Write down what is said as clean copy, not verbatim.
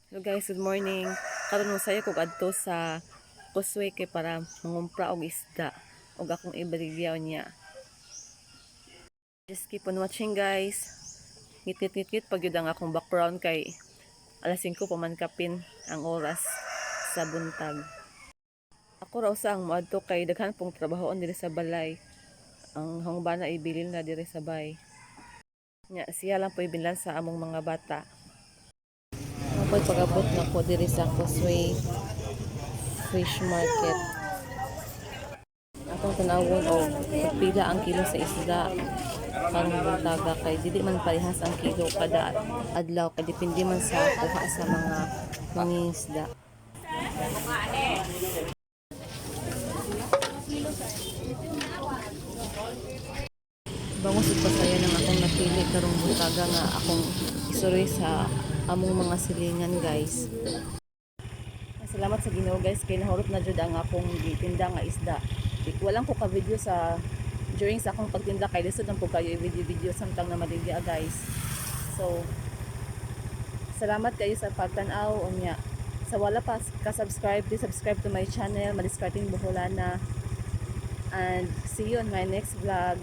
Hello guys, good morning. Karon mo kog adto sa Causeway kay para mangumpra og isda og akong ibaligya niya. Just keep on watching, guys. Ngit ngit ngit pag ang akong background kay alas 5 pa man kapin ang oras sa buntag. Ako ra usa ang moadto kay daghan pong trabahoon diri sa balay. Ang akong bana ibilin na diri sa bay. Nya siya lang po ibinlan sa among mga bata. Ako'y pag-abot na ko diri sa Causeway Fish Market. Atong tanawon og pila ang kilo sa isda karong buntaga kay dili man parehas ang kilo kada adlaw kay depende man sa kuha sa mga mangingisda. Bangos ug pasaya ng akong napili karong buntaga nga akong isuroy sa among mga silingan, guys. Salamat sa Ginoo, guys, kay nahurot na jud ang akong gitinda nga isda. Walang ko ka video sa during sa akong pagtinda kay lisod ang pud kayo i-video video samtang namaligya, guys. So salamat kayo sa pagtan-aw. Unya sa wala pa ka-subscribe, please subscribe to my channel, Madiskarteng Boholana. And see you on my next vlog.